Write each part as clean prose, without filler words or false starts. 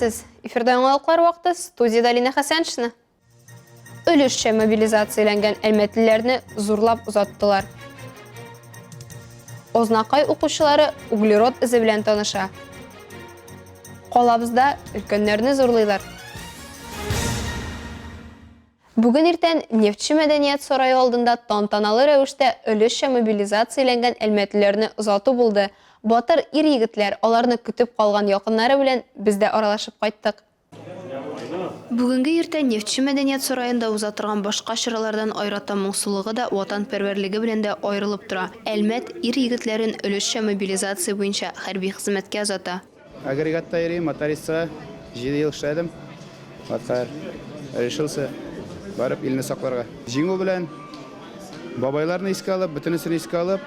Исәнмесез! Эфирда яңалыклар вакыты, студиядә Алина Хәсәншина. Өлешчә мобилизацияләнгән әлмәтлеләрне зурлап озаттылар. Ознакай укучылары углерод эзе белән таныша. Калабызда өлкәннәрне зурлыйлар. Бүген иртән Нефтьче мәдәният сарае алдында тантаналы рәвештә өлешчә мобилизацияләнгән әлмәтлеләрне озату булды. Батыр ир-егетләр, аларны көтеп калган якыннары белән без дә аралашып кайттык. Бүгенге иртә Нефтьче мәдәният сараенда уза торган башка чаралардан аерата моңсулыгы да, ватанпәрвәрлеге белән дә аерылып тора. Әлмәт ир-егетләрен өлешчә мобилизация буенча хәрби хезмәткә озата. Агрегатта йөрим, мотористта җиде ел эшләдем. Вот хәзер решился барып илне сакларга. Җиңү белән бабайларны искә алып, бөтенесен искә алып,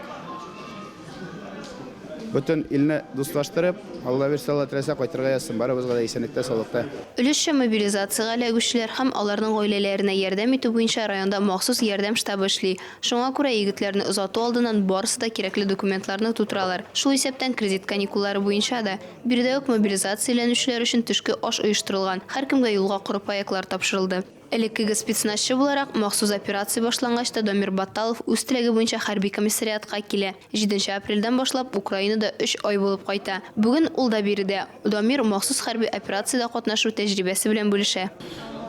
бөтен илне дуслаштырып, Алла бирсә, Алла теләсә, кайтырга язсын барыбызга да исәнлектә, саулыкта. Өлешчә мобилизациягә эләгүчеләр һәм аларның гаиләләренә ярдәм итү буенча районда махсус ярдәм штабы эшли. Шуңа күрә егетләрне озату алдыннан барысы да кирәкле документларны тутыралар, шул исәптән кредит каникуллары буенча да. Биредә үк мобилизацияләнүчеләр өчен төшке аш оештырылган, һәркемгә юлга коры паеклар тапшырылды. Элеккеге спецназчы буларак, махсус операция башлангач та Дамир Батталов үз теләге буенча хәрби комиссариатка килә. Җиденче апрельдән башлап Украинада өч ай булып кайта. Бүген ул да биредә. Дамир махсус хәрби операциядә катнашу тәҗрибәсе белән бүлешә.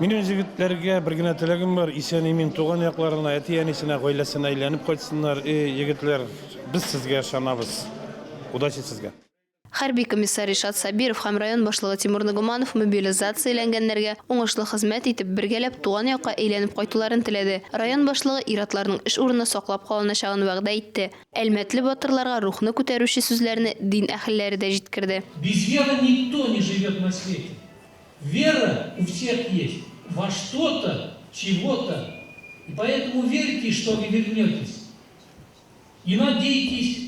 Минем җегетләргә бер генә теләгем бар, исән-имин туган якларына, әти-әнисенә, гаиләсенә әйләнеп кайтсыннар. И, егетләр, без сезгә ышанабыз. Удачи сезгә! Хәрби комиссар Ришат Сабиров һәм район башлыгы Тимур Нагуманов мобилизацияләнгәннәргә уңышлы хезмәт итеп, бергәләп туган якка әйләнеп кайтуларын теләде. Район башлыгы ир-атларның эш урыны саклап калыначагын вәгъдә итте. Әлмәтле батырларга рухны күтәрүче сүзләрне дин әһелләре дә җиткерде. Без веры никто не живет на свете. Вера у всех есть во что-то, чего-то. И поэтому верьте, что вы вернетесь. И надейтесь,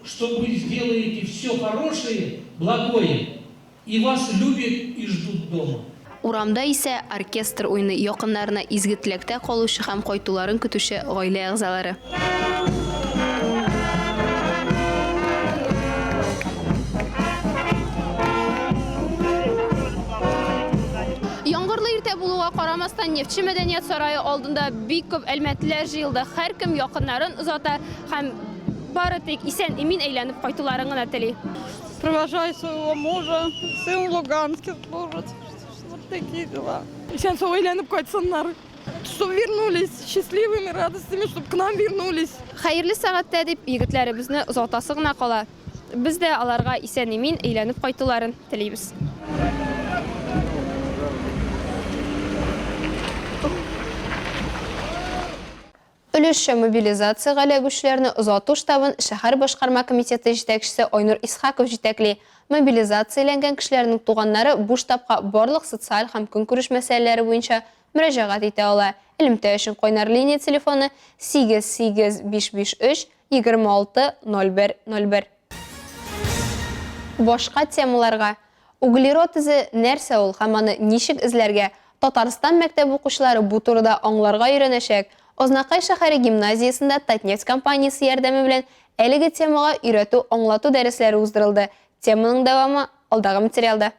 что вы сделаете все хорошее, благое, и вас любят и ждут дома. Урамда исә оркестр уйный, якыннарына изге теләктә калучы һәм кайтуларын көтүче гаилә әгъзалары. Яңгырлы иртә булуга карамастан, Нефтьче мәдәният сарае алдында бик күп әлмәтлеләр җыелды. Һәркем якыннарын озата һәм бары тик исән-имин әйләнеп кайтуларын гына тели. Провожаю своего мужа, сын в Луганске служит. Вот такие дела. Исән-сау әйләнеп кайтсыннар. Чтобы вернулись счастливыми, радостными, чтобы к нам вернулись. Хәерле сәгатьтә дип егетләребезне озатасы гына кала. Без дә аларга исән-имин әйләнеп кайтуларын телибез. Өлешчә мобилизациягә эләгүчеләрне озату штабын шәһәр башкарма комитеты җитәкчесе Айнур Исхаков җитәкли. Мобилизацияләнгән кешеләрнең туганнары бу штабка барлык социаль һәм көнкүреш мәсьәләләре буенча мөрәҗәгать итә ала. Элемтә өчен кайнар линия телефоны 88553 26 01 01. Башка темаларга Углерод эзе нәрсә ул һәм аны ничек эзләргә? Татарстан мәктәп укучылары бу турыда аңларга өйрәнәчәк. Азнакай шәһәре гимназиясендә Татнефть компаниясе ярдәме белән әлеге темага өйрәтү-аңлату дәресләре уздырылды. Теманың дәвамы, алдагы материалда.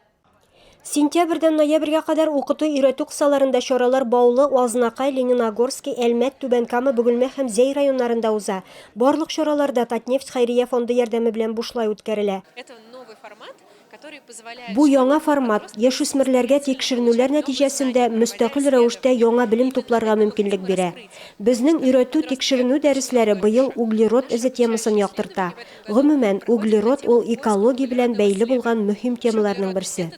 Сентябрьдән ноябрьгә кадәр укыту-өйрәтү кысаларында чаралар Баулы, Азнакай, Лениногорски, Әлмәт, Түбән Кама, Бөгелмә һәм Зәй районнарында уза. Барлык чаралар да Татнефть хәйрия фонды ярдәме белән бушлай үткәрелә. Бу яңа формат, яшүсмерләргә тикшеренүләр нәтиҗәсендә мөстәкыйль рәвештә яңа белем тупларга мөмкинлек бирә. Безнең өйрәтү-тикшеренү дәресләре быел углерод эзе темасын яктырта. Гомумән, углерод ул экология белән бәйле булган мөһим темаларның берсе.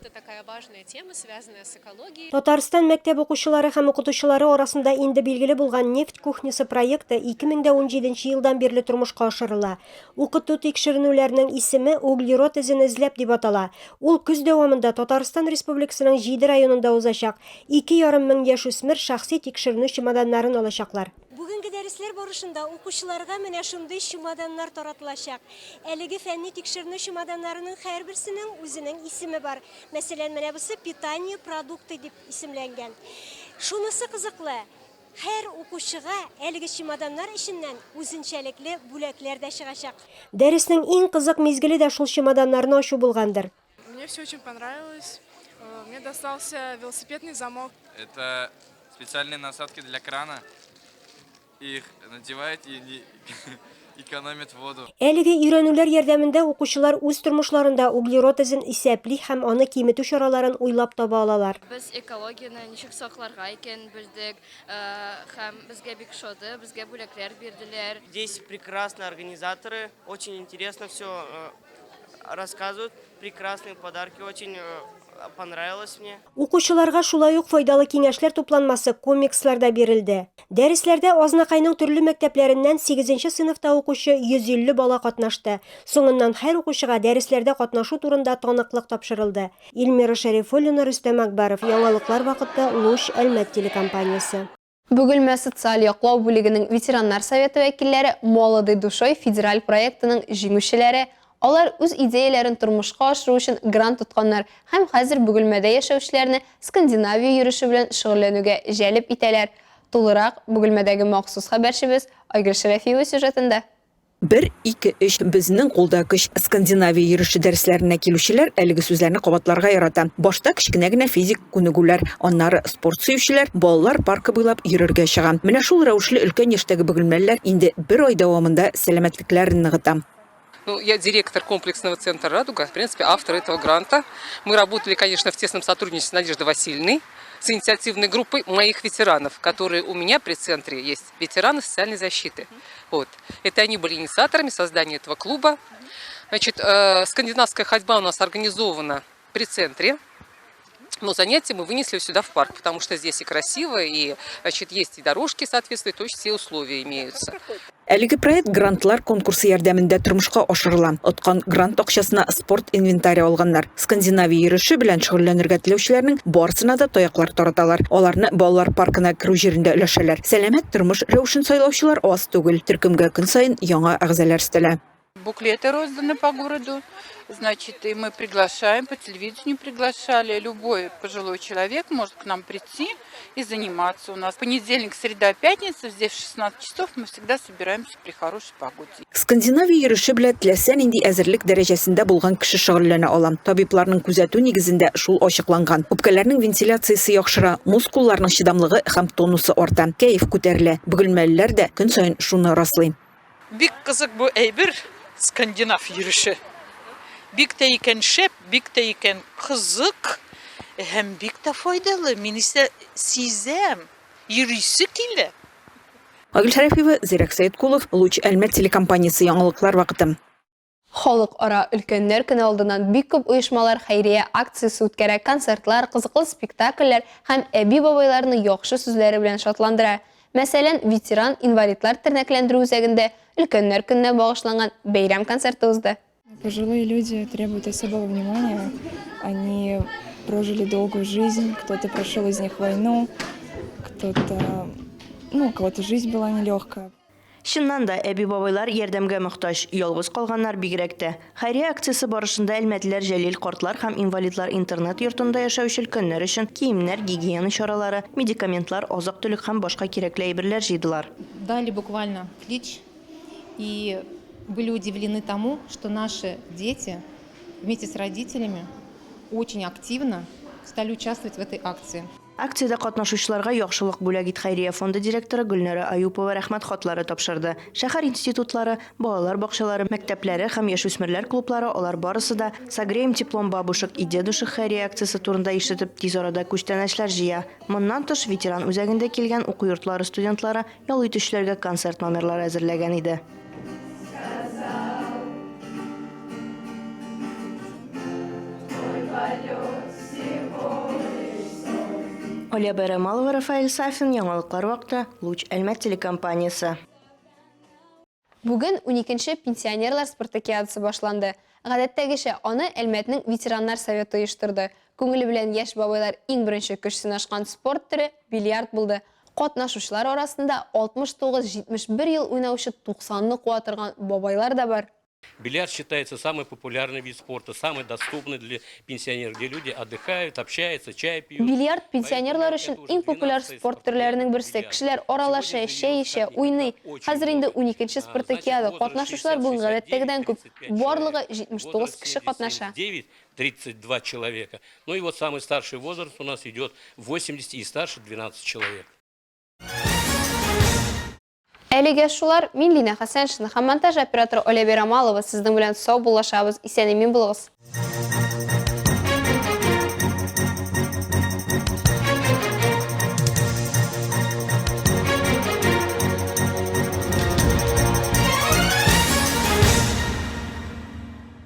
Татарстан мәктәп укучылары һәм укытучылары арасында инде билгеле булган Нефть кухнясы проекты 2017 елдан бирле тормышка ашырыла. Укыту-тикшеренүләрнең исеме Углерод эзен эзләп дип атала. Ул көз дәвамында Татарстан Республикасының җиде районында узачак. 2,5 мең яшүсмер шәхси тикшеренү чемоданнарын алачаклар. Бүгенге дәресләр барышында укучыларга менә шундый чемоданнар таратылачак. Әлеге фәнни-тикшеренү чемоданнарының һәрберсенең үзенең исеме бар. Мәсәлән, менә бусы Питание, продукты дип исемләнгән. Шунысы кызыклы, Һәр укучыга әлеге чемоданнар эченнән үзенчәлекле бүләкләр дә чыгачак. Дәреснең иң кызык мизгеле дә шул чемоданнарны ачу булгандыр. Мне все очень понравилось. Мне достался велосипедный замок. Это специальные насадки для крана. Их надевают и не экономят воду. Әлеге өйрәнүләр ярдәмендә укучылар үз тормышларында углерод эзен исәпли һәм аны киметү чараларын уйлап таба алалар. Без экологияне ничек сакларга икәнен белдек һәм безгә бик ошады, безгә бүләкләр бирделәр. Здесь прекрасные организаторы, очень интересно все рассказывают, прекрасные подарки, очень понравилось мне. Укучыларга шулай ук файдалы киңәшләр тупланмасы, комикслар да бирелде. Дәресләрдә Азнакайның төрле мәктәпләреннән сигезенче сыйныфта укучы 150 бала катнашты. Соңыннан һәр укучыга дәресләрдә катнашу турында таныклык тапшырылды. Эльмира Шәрифуллина, Рөстәм Акбаров, Яңалыклар вакыты, Луч, Әлмәт телекомпаниясе. Бөгелмә социаль яклау бүлегенең ветераннар советы вәкилләре Молодый душой федераль проектының җиңүчеләре. Алар үз идеяләрен тормышка ашыру өчен грант отканнар һәм хәзер Бөгелмәдә яшәүчеләрне скандинавия йөреше белән шөгыльләнүгә җәлеп итәләр. Тулырак, Бөгелмәдәге махсус хәбәрчебез Айгөл Шәрәфиева сюжетында. Бер, ике, өч, безнең кулда көч. Скандинавия йөреше дәресләренә килүчеләр әлеге сүзләрне кабатларга ярата. Башта кечкенә генә физик күнегүләр, аннары спорт сөючеләр балалар паркы буйлап йөрергә чыга. Менә шул рәвешле өлкән яшьтәге бөгелмәлеләр инде бер ай дәвамында сәламәтлекләрен ныгыта. Ну, я директор комплексного центра «Радуга», в принципе, автор этого гранта. Мы работали, конечно, в тесном сотрудничестве с Надеждой Васильевной, с инициативной группой моих ветеранов, которые у меня при центре есть, ветераны социальной защиты. Вот. Это они были инициаторами создания этого клуба. Значит, скандинавская ходьба у нас организована при центре. Но занятия мы вынесли сюда в парк, потому что здесь и красиво, и, значит, есть и дорожки соответствуют, то есть все условия имеются. Әлеге проект грантлар конкурсы ярдәмендә тормышка ашырыла. Откан грант акчасына спорт инвентаре алганнар. Скандинавия йөреше белән шөгыльләнергә теләүчеләрнең барысына да таяклар тараталар. Аларны балалар паркына керү җирендә өләшәләр. Сәламәт тормыш рәвешен сайлаучылар аз түгел. Төркемгә көн саен яңа әгъзалар өстәлә. Буклеты розданы по городу, значит, и мы приглашаем, по телевидению приглашали. Любой пожилой человек может к нам прийти и заниматься у нас. Понедельник, среда, пятница, здесь в 16 часов мы всегда собираемся при хорошей погоде. Скандинавия йөреше белән теләсә нинди әзерлек дәрәҗәсендә булган кеше шөгыльләнә ала. Табибларның күзәтү нигезендә шул ачыкланган. Үпкәләрнең вентиляциясе яхшыра, мускулларның чыдамлыгы һәм тонусы арта, кәеф күтәрелә. Бөгелмәлеләр дә көн саен шуны раслый. Бик кызык бу әйбер, скандинав йөреше. Бик тә икән шәп, бик тә икән кызык һәм бик тә файдалы. Мин исә сизәм, йөрисе килә. Айгөл Шәрәфиева, Зирәк Сәеткулов, Луч Әлмәт телекомпаниясе яңалыклар вакыты. Халыкара өлкәннәр көне алдыннан бик күп оешмалар хәйрия акциясе үткәрә, концертлар, кызыклы спектакльләр һәм әби-бабайларны яхшы сүзләре белән шатландыра. Мәсәлән, ветеран инвалидлар тернәкләндерү үзәгендә өлкәннәр көненә багышланган бәйрәм концерты узды. Пожилые люди требуют особого внимания. Они прожили долгую жизнь, кто-то прошел из них войну, кто-то, ну, у кого-то жизнь была нелегкая. Чыннан да, әби-бабайлар ярдәмгә мохтаҗ, ялгыз калганнар бигрәк тә. Хәйрия акциясе барышында әлмәтлеләр Җәлил картлар һәм инвалидлар интернат-йортында яшәүче өлкәннәр өчен киемнәр, гигиена чаралары, медикаментлар, азык-төлек һәм башка кирәкле әйберләр җыйдылар. Дали буквально клич и были удивлены тому, что наши дети вместе с родителями очень активно стали участвовать в этой акции. Акциядә катнашучыларга Яхшылык бүләк ит хәйрия фонды директоры Гөлнара Аюпова рәхмәт хатлары тапшырды. Шәһәр институтлары, балалар бакчалары, мәктәпләре һәм яшүсмерләр клублары алар барысы да Согреем теплом бабушек и дедушек хәйрия акциясе турында ишетеп, тиз арада күчтәнәчләр җыя. Моннан тыш, ветеран үзәгендә килгән уку йортлары студентлары ял итүчеләргә концерт номерлары әзерләгән иде. Оля Бәйрәмалова, Рафаэль Сафин, Яңалыклар вакыты, Луч Әлмәт телекомпаниясе. Бүген уникенче пенсионерлар спартакиадасы башланды. Гадәттәгечә, аны Әлмәтнең ветераннар советы оештырды. Күңеле белән яшь бабайлар иң беренче көч сынашкан спорт төре бильярд булды. Катнашучылар арасында 69-71 ел уйнаучы 90-ны куа торган бабайлар да бар. Бильярд считается самый популярный вид спорта, самый доступный для пенсионеров, где люди отдыхают, общаются, чай пьют. Бильярд пенсионерлар өчен иң популяр спорт төрләренең берсе. Кешеләр аралаша, чәй эчә, уйный. Хәзер инде уникенче спартакиада. Катнашучылар бүген гадәттәгедән күп. Барлыгы 79 кеше катнаша. 9, 32 человека. Ну и вот самый старший возраст у нас идет 80 и старше 12 человек. Әлегә шулар. Мин Лина Хәсәншина һәм монтаж операторы Оля Берамалова сезнең белән саубуллашабыз. Исән-имин булыгыз.